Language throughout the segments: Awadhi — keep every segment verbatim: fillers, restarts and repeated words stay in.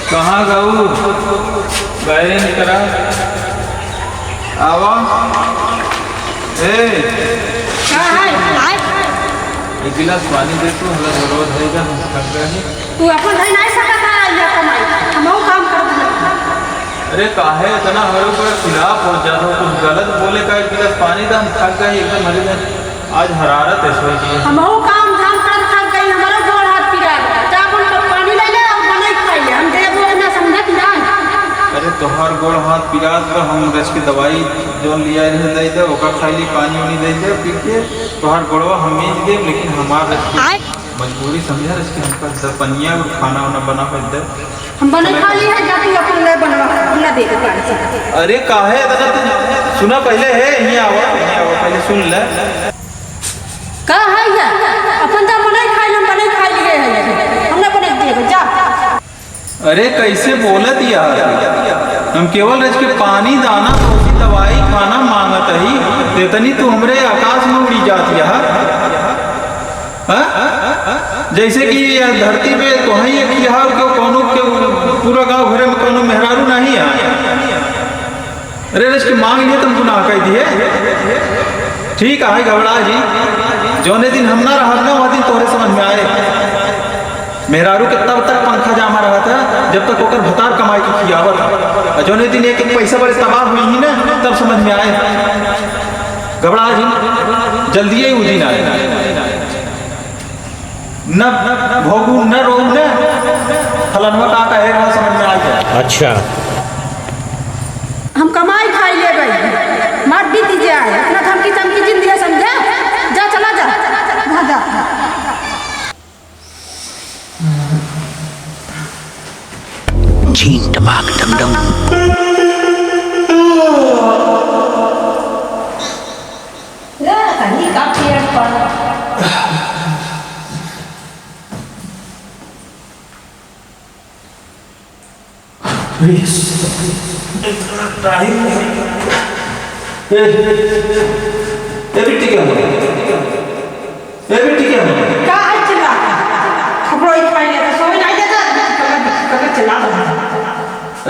कहाँ गऊ? बैरिंग करा। आवा। ए। का है? आय। एक गिलास पानी दे तू, हमरा जरूरत है, हम थक गए हैं। तू अपन है नहीं सकत है, ये कमाई। हमहू काम करत है। अरे काहे इतना हमरे ऊपर खिलाफ हो जात हो? कुछ गलत बोले का, एक गिलास पानी दे, हम थक गए, एकदम मरे गए। आज हरारत है सोई की। हमहू काम धाम कर थक गई, हमरो गोड़ हाथ पिरात बा। जा अपन कप पानी ले ले और बनाई खाई ले। हम देबो ना, समझत ना। अरे तोहार गोड़ हाथ पिरात बा, हम रच के दवाई जौन लिया रहे दे दे, ओका खाई ली, पानी उनी दे दे, पी के तोहार गोड़वा हम मीज देब, लेकिन हमार रच के आय। मजबूरी समझा रच के हमका द पनिया और खाना वाना बना के दे। हम बने खा ली है, जा तू अपन ले बनवा, हम ना दे दे पानी। अरे काहे इतना तू सुना पहले है, यहीं आवा, यहीं आवा, पहले सुन ले। का है ये? अपन तो बने खाई, हम बने खाई लिए हैं, हम ना बने दे दे, जा। अरे कैसे बोलत यार, हम केवल रच के पानी दाना तो उसी दवाई खाना मांगत ही, इतनी तू हमरे आकाश में उड़ी जात यार। हाँ? जैसे कि यह धरती पे तोहई एक किहा के कौनो के पूरा गांव भरे में कौनो मेहरारू नहीं है। अरे रच के मांग लिए तुमको ना कह दिए। ठीक है घबरा जी, जौने दिन हम ना रहब ना वह दिन तोहरे समझ में आए। मेहरारू के तब तक पंखा जामा रहत है जब तक ओकर भतार कमाई के खियावत है। और जौने दिन एक एक पैसा बड़े तबाह हुई ही ना तब समझ में आए। घबरा जी, जल्दी ही उजी ना आए। न भोगू, न रोऊ, न फलनवा का कहे रहा, समझ में आ गया। अच्छा। हम कमाई खाई लेबै, मार दी दीजिए आए। इतना धमकी चमकी जिन दिया समझे? जा, चला जा। जा, जा। झीन टमाक डम डम। रे, कहीं का पेड़ पर। इतना टाइम। ए, ए बिट्टी के अम्मा। ए बिट्टी के अम्मा। का है चिल्ला? खपड़ो ही खाई लेता, सोई नहीं देता, कमर, कमर चिल्ला रहा।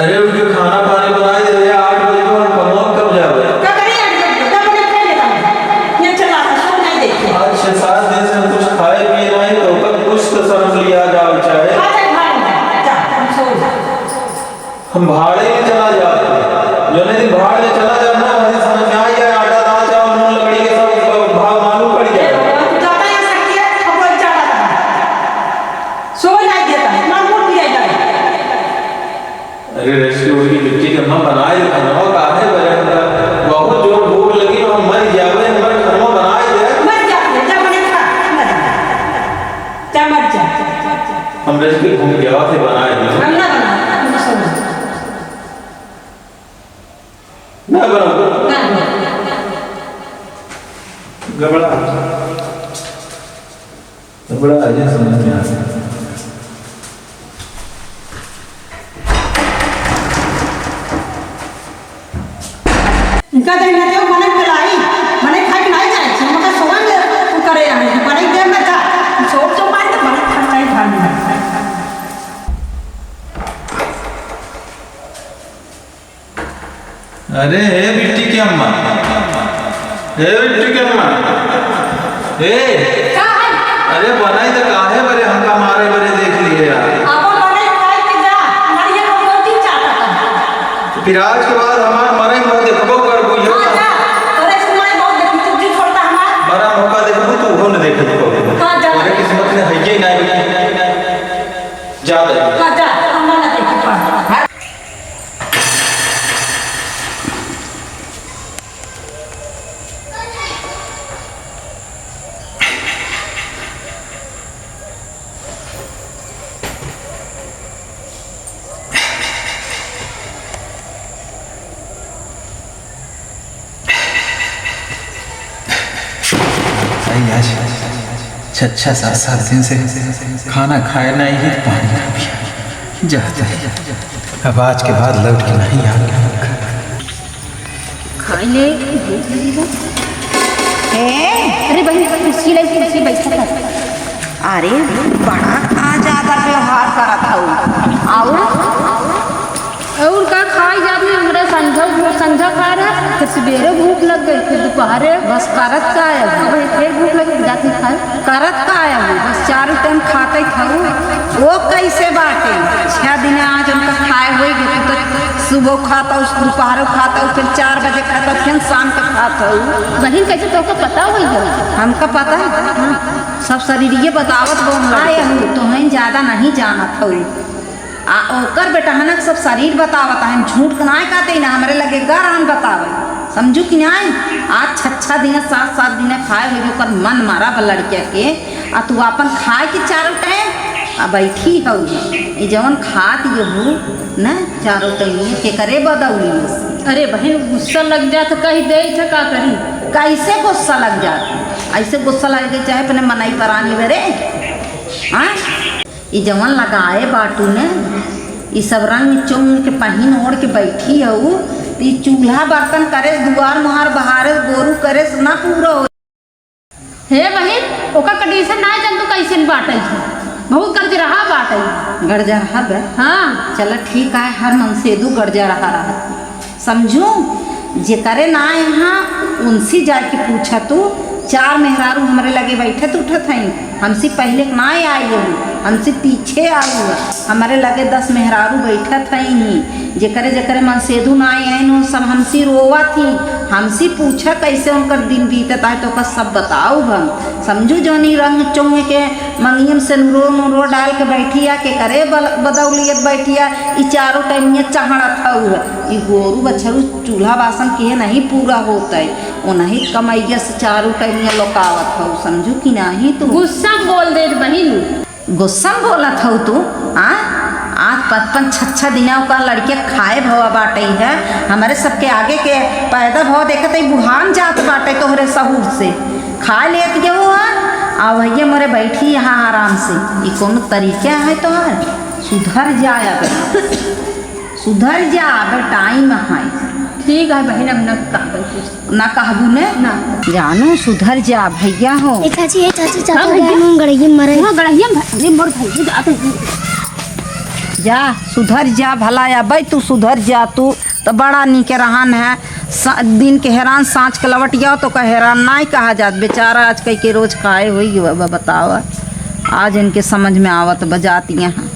अरे उनके खाना पानी बनाए दे, आठ बजे को हम कमवा कब जावे? का करी आठ बजे? का बने खाई लेता हूँ। ये चिल्ला रहा, सो नहीं देखते। आज छह सात दिन से हम कुछ खाए पिए नहीं, तो ओकर कुछ तो शर्म लिया जावे चाहे। आ जा घर में, जा, हम सो जा। हम भाड़े में चला जात है। जौने दिन भाड़ में चला जात ना, वह दिन समझ में आ जाए, आटा, दाल, चावल, नून, लकड़ी के सब भाव मालूम पड़ जाए। तू जाता है सकती है, हम लोग जाता था। सोए नहीं देता, मार मुड़ दिया जाए। अरे रेस्क्यू की बिट्टी के माँ बनाए दे खाना, काहे बरे हमरा बहुत जोर भूख लगी, हम मर जावे, हमर खाना बनाए दे। मर जा, जा बने खा, मर जा। जा मर जा। हम रेस्क्यू घूम के आवा थे बनाए दे। हम ना बना, हम ना सोना। ना बनाओ। ना। गबड़ा। गबड़ा आ जाए समझ में आ जाए। इनका दे ना देव, मने पिलाई, मने खाई के नहीं जाए, हम का सोवन ले, तू करे यहाँ, मने दे ना जा, सोच तो मार के मने खर्चा ही भाग में। अरे, हे बिट्टी के अम्मा, हे बिट्टी के अम्मा, ए, का है? अरे, बनाई तो काहे बरे हमका मारे बरे देख लिए यार। आपन बनाई खाई के जा, हमारी ये हम रोटी चाहता था। फिर आज के बाद हमार मरे मुँह देखबो करबू, यो हाँ, जा। जा। तोरे सुनाई बहुत देखी, तू जी छोड़ता हमार। मरा मौका देखबू, तू उहो न देखे पाबू। हाँ, जा। तोरे किस्मत में है ये ना, जा दे। हाँ, जा, हम ना देखे पाबू। सही आज छह, छह, सात, सात दिन से खाना खाए नहीं है, पानी ना पिया। जाता है, अब आज के बाद लौट के नहीं आवे। खाई ले, भूख लगी बा। ए, अरे बहिन, कुर्सी लाई, कुर्सी बैठा कर। अरे, बड़ा का ज्यादा व्यवहार करत हऊ। आऊ? और का खाई जात में हमरा संझा, संझा खा रहा, फिर सवेरे भूख लग गई, फिर दोपहरे। बस करत का है? अब फिर भूख लग गई, जाती खाए। करत का है? बस चारों टाइम खाते खाऊ। वो कैसे बाटे? छह दिन आज उनका खाए होई गए, तो सुबह खाता, उस दोपहर खाता, फिर चार बजे खाता, फिर शाम के खाता। बहिन, कैसे तोका पता होई गए? हमका पता है। हाँ। सब शरीर ये बतावत बा हम लड़के। आए हूँ, तोहन ज्यादा नहीं जानत हऊ। आ ओकर बेटहनक सब शरीर बतावत है, हम झूठ के नाय कहते ना, हमरे लगे गा रहन बतावे, समझू कि नाय? आज छह छह दिन, सात सात दिन खाए हो, जो ओकर मन मारा बा लड़के के, आ तू आपन खाए के चारों टाइम आ बैठी हऊ। ई जवन खात ये हू न चारों टाइम, ये केकरे बदौली? अरे बहिन, गुस्सा लग जात, कही दे थे, का करी? कैसे गुस्सा लग जात? ऐसे गुस्सा लगे चाहे अपने मनई परानी बरे। हाँ, ई जवन लगाए बाटू ने, ई सब रंग चुंग के पहिन ओढ़ के बैठी हऊ, त ई चूल्हा बर्तन करे, दुआर मुहार बहारे, गोरू करे से ना पूरा हो। हे बहिन, ओकर condition ना जान तू कैसन बाटई है, बहुत गरजरहा बाटई। गरजरहा बे? हाँ। चला ठीक है, हर मनसेदू गरजरहा रहत। समझू, जेकरे ना यहाँ उनसे जाके पूछा तू। चार मेहरारू हमरे लगे बैठत उठत हईं, हमसे पहिले के ना आई हऊ, हमसे पीछे आऊ है, हमरे लगे दस मेहरारू बैठत हईं ही। जेकरे जेकरे मनसेदू ना आई हईं, वो सब हमसे रोवत ही। हमसे पूछा कैसे उनकर दिन बीतत है, तो ओकर सब बताऊ हम। समझू, जौनी रंग चोंग के मंगियम से नुरो नुरो डाल के बैठिया, केकरे बल-, बदौलियत बैठिया, ई चारों टाइम ये चहड़त हऊ है। ई गोरू बछरू चूल्हा बासन किहे नहीं पूरा होत है, ओनही कमैया से चारू टाइम ये लोकावत हऊ, समझू कि नाही तू? गुस्सा में बोल देत बहिन। गुस्सा में बोलत हऊ तू, आ? आज पचपन छह छह दिना ओका लड़के खाए भवा बाटई है, हमरे सबके आगे के पैदा भवा देखत है, बुढ़ान जात बाटे तोहरे सहूर से। खा लेत गेहूँ है, आ भैया मोरे बैठी यहाँ आराम से। ई कौनो तरीका है तोहार? सुधर जाए अब। सुधर जा, अब टाइम है। ठीक है बहिन, अब न कहबे कुछ। ना कहबू ने? ना। जानू, सुधर जा भैया हो। ए चाची, ए चाची, चाचा हाँ भैया। गए नून गड़ैया में मरे। हाँ, गड़ैया में भ-, अरे मोर भैया जात है। जा, सुधर जा भला, अबे तू सुधर जा, तू तो बड़ा नीके रहन है। सा-, दिन के हेरान, साँझ के लवट जाओ तो का हेरान नाई कहा जात। बेचारा आज कई के रोज खाए होई बाबा, बतावा। आज इनके समझ में आवत बजात यहाँ।